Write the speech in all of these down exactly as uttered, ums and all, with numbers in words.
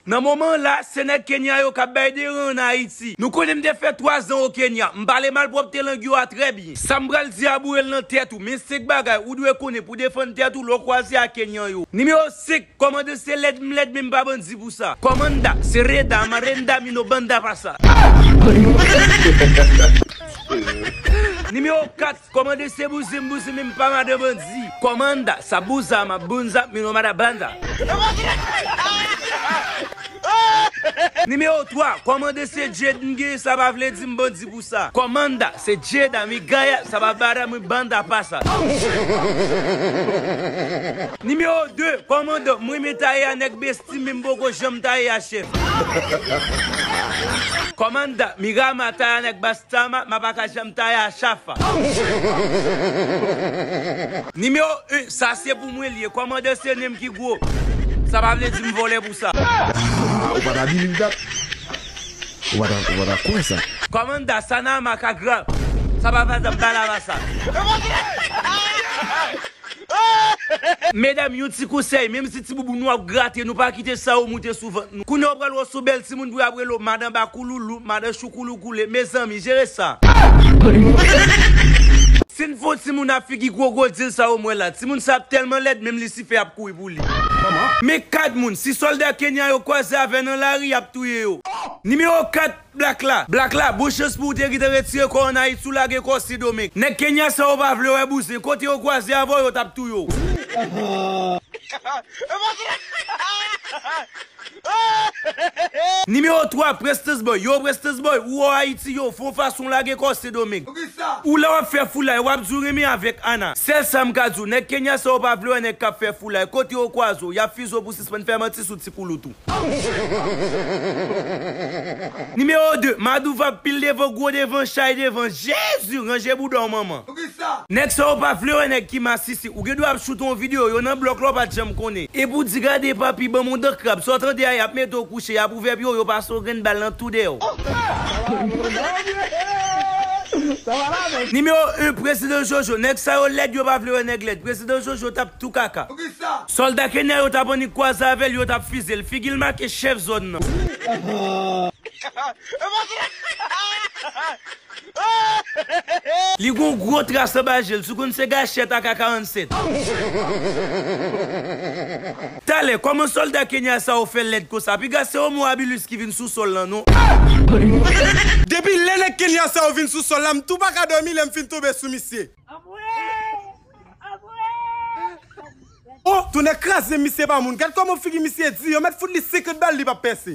Nan moman la, se nèg Kenya yo k ap bay deran ann Ayiti. Nou konnen m te fè twa zan o Kenya. M pale malpwòpte lang yo a trè byen. Sa m pral di a boure l nan tèt ou, men senk bagay ou dwe konnen pou defann tèt ou lè w kwaze ak Kenyan yo. Nimewo senk, kòmandan se lèd m lèd, men m pa bandi pou sa. Kòmanda, se reda, marenda, mi no banda pasa. Nimewo kat, kòmandan se bouzen m bouzen, men m pa madan bandi. Kòmanda, sa bouza, ma bunza, mi no mada banda. Nimewo twa, kòmandan se Jed m genyen, sa pa vle di m bandi pou sa. Kòmanda, se Jeda, mi gaya, sa pa bada, mi banda pasa. Nimewo de, kòmandan, mwen men taye a nèg besti, men m poko janm taye a chèf. Kòmanda, mi rama taye a nèg bas Tama, ma pa ka janm taye a chafa. Nimewo en, sa se pou mwen l ye. Kòmandan se nen m ki gwo. Sa pa vle di m vòlè pou sa. Ah, ou pa ta believe that? Ou pa ta, ou pa ta kwè sa? Kòmanda, sa nan makagra. Sa pa vle di m balaba sa. Medam, yon ti konsèy, menm si ti bouboun nou ap grate, nou pa kite sa yo moute sou vant nou. Kounye a w pral wè sou bèl timoun pou y ap rele w madan bakouloulou, madan choukouloukoule. Mezanmi, jere sa. Si n fè yon timoun ap figi kwokodil sa yo m wè la, timoun sa ap tèlman lèd, menm Lisifè ap kouri pou li. Men kad moun, si sòlda Kenya yo kwaze avè nan lari, y ap touye yo. Nimewo kat, Black la, Black la, bon chans pou w te gentan retire kò w ann Ayiti, ou lage kò w Sendomeng. Nèg Kenya sa yo pa vle wè bouzen, kote yo kwaze avè w, yo t ap touye w. Nimewo twa, Prestance Boy. Yo, Prestance Boy, ou wè w Ayiti, yo, fè yon fason w lage kò w Sendomeng. Ou la w ap fè foulay, w ap di w renmen avèk Ana. Sèl sa m ka di w, nèg Kenya sa yo pa vle wè nèg k ap fè foulay, kote yo kwaze w, y ap fize w pou sispann fè manti sou ti koulout ou. Nimewo de, Madouva pil devan, gwo devan, chay devan. Jezi, ranje bouda w, manman. Nèg sa yo pa vle wè nèg ki masisi. Ou gen dwa ap choute yon videyo, yo nan blòk la w pa t janm konnen. Epi w di gade papi, ban m yon dan krab. Sa w tande a, y ap mete w kouche, y ap ouvè pye w, yo pase w grenn bal nan tou dèyè w. Nimewo en, Prezidan Jojo. Nèg sa yo lèd, yo pa vle wè nèg lèd. Prezidan Jojo t ap tou kaka. Sòlda Kenya yo t ap annik kwaze avè l, yo t ap fize l. Figi l make chèf zòn nan. Li gon gwo tras anba je l, sou konn se gachèt A K karannsèt. Talè, kòman sòlda Kenya sa yo fè lèd konsa? Piga se omwabilis ki vin sou sòl lan, non? Depi lè nèg Kenya sa yo vin sou sòl la, m tou pa ka dòmi lè m fin tonbe sou misye. Oh, tou nèg kraze misye pa moun. Gad kòman figi misye di, yo mèt fout li senkant bal, li p ap pèse.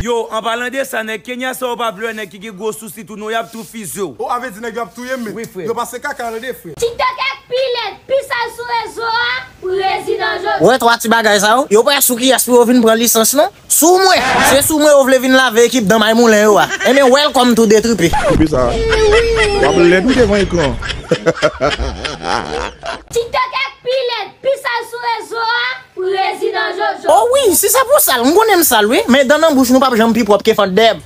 Yo, an palan de sa, nèg Kenya sa yo pa vle wè nèg ki gen gwo sousi tou non, y ap tou fize w. Oh, a vle di nèg yo ap touye m, men. Wi, frè. Yo pase kaka, tande, frè. TikTok ak pi lèd, pi sal sou rezo a, Prezidan Jojo. Wè twa ti bagay sa yo, yo pa sou kiyès pou yo vin pran lisans non. Sou mwen, se sou mwen yo vle vin lave ekip dan May Moulen yo a. Ebyen, welcome to Detripe. Koupe sa. W ap lèd wi devan ekran. TikTok ak pi lèd, pi sal sou rezo a, Prezidan Jojo. Oh wi, si se pou sal, m konnen m sal wi, men dan nan bouch nou p ap janm pi pwòp ke fant dèb.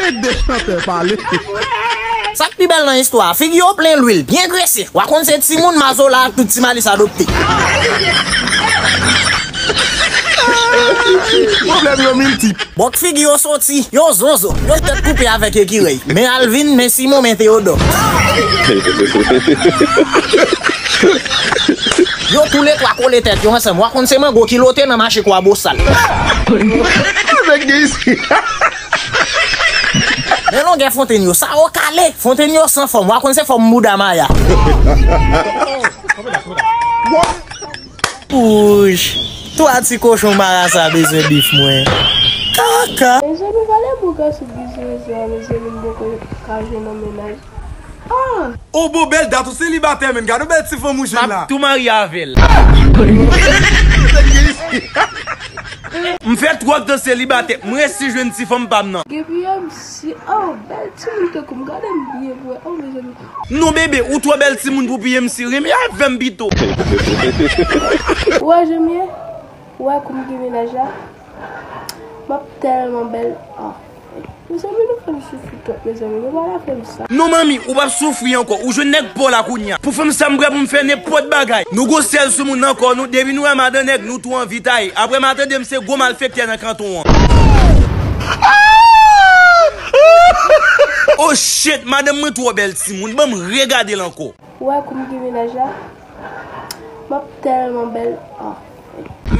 Ede chantè pale. Sa k pi bèl nan istwa a, figi yo plen lwil, byen grese. W a konn se timoun Mazola ak tout ti Malis adopte. Pwoblèm yo miltip. Bòt figi yo soti, yo zonzo, yo tèt koupe avèk ekirèy. Men Alvin, men Simon, men Teyodò. Yo toulètwa kole tèt yo ansanm. W a konn se mango ki lote nan mache Kwabosal. Nèg gen isi. Men longè fontenn yo, sa yo kale. Fontenn yo san fòm. W a konn se fòm bouda Maya. Wouch! Twa ti kochon marasa bezwen bif mwen. Kaka! Mezanmi, valè bo gason ki sou rezo a, mezanmi, m poko ka jwenn nan mennaj. Ah! Oh, bon, bèl dat ou selibatè, men gade yon bèl ti fanm ou jwenn la. M ap tou marye avè l. M fè twòp tan selibatè, m resi jwenn ti fanm pa m nan. Gen piyè m si, oh, bèl timoun tankou m, gade m byen vre, oh, mezanmi. Non, bebe, ou twò bèl timoun pou piye m si. Renmen avè m pito. Ou wè jan m ye? Ou wè kou m gen mennaj la? M ap tèlman bèl. Ah. Mezanmi, nou fè m soufri twòp, mezanmi, nou pa ta fè m sa. Non, manmi, ou p ap soufri ankò. Ou jwenn nèg pa w la kounye a. Pou fè m sa, m prè pou m fè nenpòt bagay. Nou gon sèl sou moun nan kò nou, depi nou wè madan nèg, nou tou anvi taye. Apre m a tande m se gwo malfektè nan kanton an. Oh shit, madanm mwen twò bèl timoun, ban m regade l ankò. Ou wè kou m gen mennaj la? M ap tèlman bèl. Ah.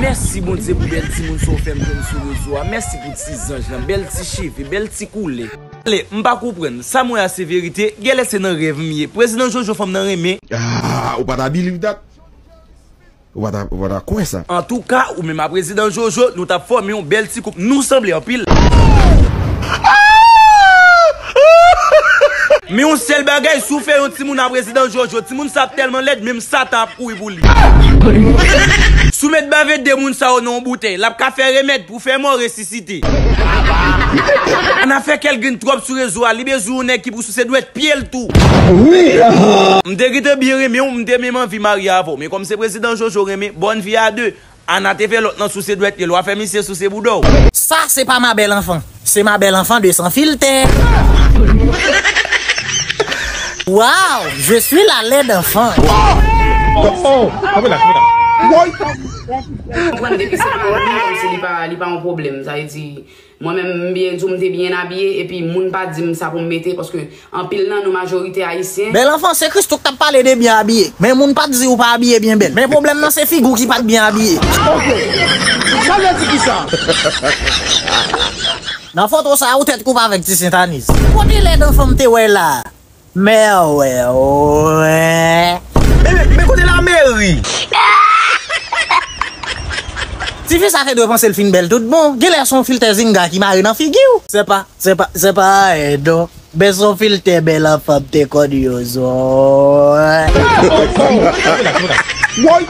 Mèsi Bondye pou bèl timoun sa w fè m jwenn sou rezo a. Mèsi pou ti zanj lan, bèl ti cheve, bèl ti koulè. Ale, m pa konprann. Sa m wè a se verite, genlè se nan rèv m ye. Prezidan Jojo fanm nan renmen. Ah, ou pa ta believe that? Ou pa ta, ou pa ta kwè sa? Antouka, ou menm a Prezidan Jojo, nou t ap fòme yon bèl ti koup. Nou sanble anpil. Men yon sèl bagay, si w fè yon timoun a Prezidan Jojo, timoun sa ap tèlman lèd, menm Satan ap kouri pou li. Si w met bave de moun sa yo nan yon boutèy, l ap ka fè remèd pou fè mò resisite. Anafè kè l grenn twòp sou rezo a, li bezwen yon nèg ki pou souse dwèt pye l tou. M te gentan byen renmen w, m te menm anvi marye avè w, men kòm se Prezidan Jojo renmen, bonne vie à deux. Ana te fè lòt lan souse dwèt li, l a fè misye souse bouda w. Ça, c'est pas ma belle enfant. C'est ma belle enfant de sans filtè. Wow, je suis la laide enfant. Oh, oh, kanpe la, kanpe la. Woy! Konprann depi se pa li, kòmsi li pa, li pa yon pwoblèm. Sa vle di, mwen menm, m byen di w, m te byen abiye, epi moun pa di m sa pou m mete, paske anpil nan nou, majorite ayisyen. Bèl anfan, se Christoo k t ap pale de byen abiye. Men moun pa t di ou pa abiye byen bèl. Men pwoblèm nan, se figi w ki pa t byen abiye. Ok. Sa vle di kisa? Nan foto sa a, ou tèt koupe avèk ti Sentaniz. Kote lèd anfan m te wè la? Mè wè, wè. Men, men, men kote lameri? Tifi sa te dwe panse l fin bèl tout bon. Genlè se yon filtè zinga ki mare nan figi w. Se pa, se pa, se pa, eh, non. Men se yon filtè bèl anfan m te konn yo zò. Woy!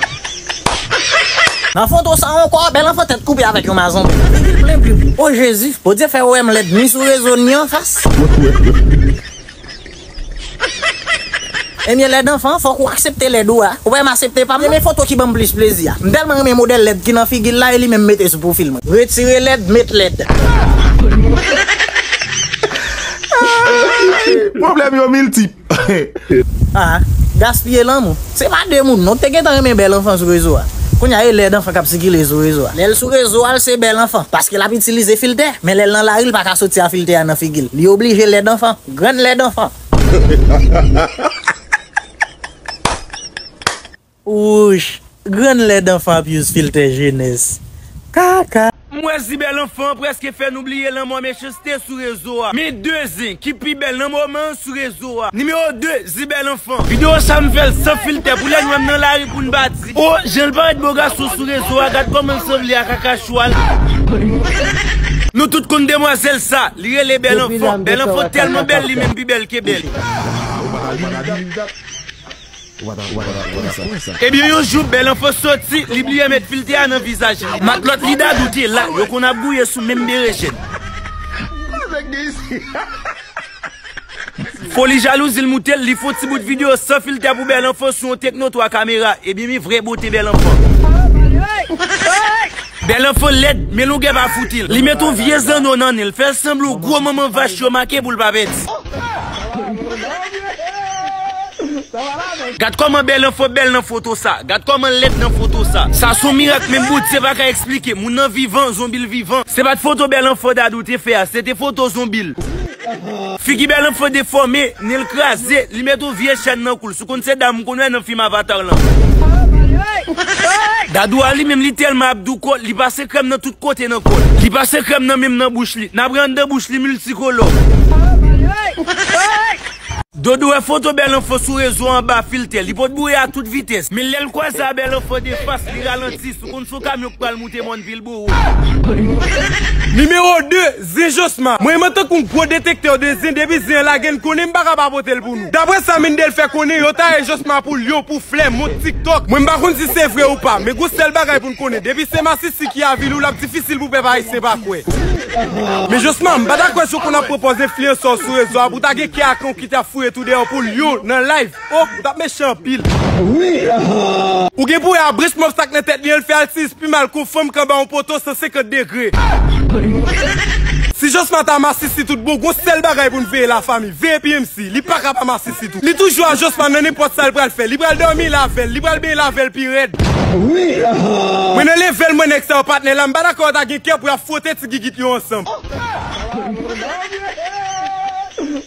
Nan foto sa ankò, bèl anfan tèt koupe avèk yon mazonbèl. Figi l plen plim. O Jezi, Bondye fè ou wè m lèd ni sou rezo ni anfas. Ebyen, lèd anfan, fòk ou aksepte lèd ou a. Ou wè m aksepte pa m, men foto ki ban m plis plezi a. M tèlman renmen modèl lèd ki nan figi l la, e li menm mete sou pwofil mwen. Retire lèd, met lèd. Pwoblèm yo miltip. Ah, gaspiye lanmou. Se pa de moun non, te gentan renmen bèl anfan sou rezo a. Kounye a, e lèd anfan k ap sikile sou rezo a. Lè l sou rezo a, l se bèl anfan, paske l ap itilize filtè. Men lè l nan lari, l pa ka soti a filtè a nan figi l. Li oblije lèd anfan. Grann lèd anfan. Wouch, grann lèd anfan ap use filtè jenès. Kaka. M wè zi bèl anfan prèske fè nou bliye lanmò mechanste sou rezo a. Men de zen ki pi bèl nan moman an sou rezo a. Nimewo de, zi bèl anfan. Videyo sa m fè l san filtè pou lè n wè m nan lari pou n pa di, o, jan l parèt bo gason sou rezo a, gad kòman l sanble ak kaka chwal. Nou tout konn demwazèl sa, li rele bèl anfan. Bèl anfan tèlman bèl, li menm pi bèl ke bèl. Ebyen, yon jou, bèl anfan soti, li bliye met filtè a nan vizaj li. Matlòt li Dadou te la, yo konn ap gouye sou menm berejèn. Foli jalouzi l moute l, li fè yon ti bout videyo san filtè pou bèl anfan sou yon Tecno twa kamera. Ebyen, men vrè bote bèl anfan. Bèl anfan lèd, men longè pa foute l. Li met yon vye zanno nan nen l, fè l sanble yon gwo manman vach yo make pou l pa pèdi. Gad kòman bèl anfan bèl nan foto sa. Gad kòman l lèd nan foto sa. Sa se yon mirak menm Bondye pa ka eksplike. Moun nan vivan, zonbi l vivan. Se pa t foto bèl anfan Dadou te fè a, se te foto zonbi l. Figi bèl anfan defòme, nen l kraze, li met yon vye chèn nan kou l. Si w konn se dam ou konn wè nan fim Avatar lan. Dadou a li menm li tèlman ap dou kò, li pase krèm nan tout kote nan kò l. Li pase krèm nan menm nan bouch li. N ap wè anndan bouch li miltikolò. Dodo wè foto bèl anfan sou rezo anba filtè. Li pot boure a tout vitès. Men lè l kwaze a bèl anfan de fas, li ralanti. Si w konn se yon kamyon k pral moute mòn Vilbowo. Nimewo de, zen Josma. Mwen menm tankou yon gwo detektè de zen, depi zen an lage n konnen m pa ka pa pote l pou nou. Daprè sa Mindel fè konnen, yo taye Josma pou lyon, pou flè, mont TikTok. Mwen m pa konn si se vre ou pa, men gon sèl bagay pou n konnen, depi se masisi ki avili w, l ap difisil pou pèp ayisyen pa kwè. Men Josma, m pa ta kwè si w konn ap pran pòz enfliyansè w sou rezo a pou w ta gen kè a kan w kite ap fouye tou deyò pou lyon nan live. Oh, ou t ap mechan anpil. Ou gen pou wè a branch mòp sa k nan tèt li an, l fè alsiz pi mal ke yon fanm k anba yon poto san senkant degre. Si Josma ta masisi tout bon, gon sèl bagay pou n veye la fanmi, veye P M C, li pa ka pa masisi tou. Li toujou a Josma nan nenpòt sa l pral fè, li pral dòmi l avè l, li pral benyen l avè l pi rèd. Mwen nan level mwen nèg sa yo patnè la, m pa dakò yo ta gen kè pou y ap fwote ti gigit yo ansanm.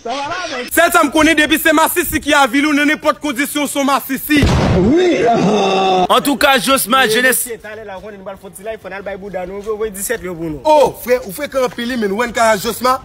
Sèl sa m konnen depi se masisi ki avili w nan nenpòt kondisyon w se yon masisi. Antouka Josma jenès. Talè la ou konnen nou pral fè yon ti live, fò n al bay bouda nou voye disèt yo pou nou. Oh, frè, ou frekan anpil wi, men ou wè n ka Josma.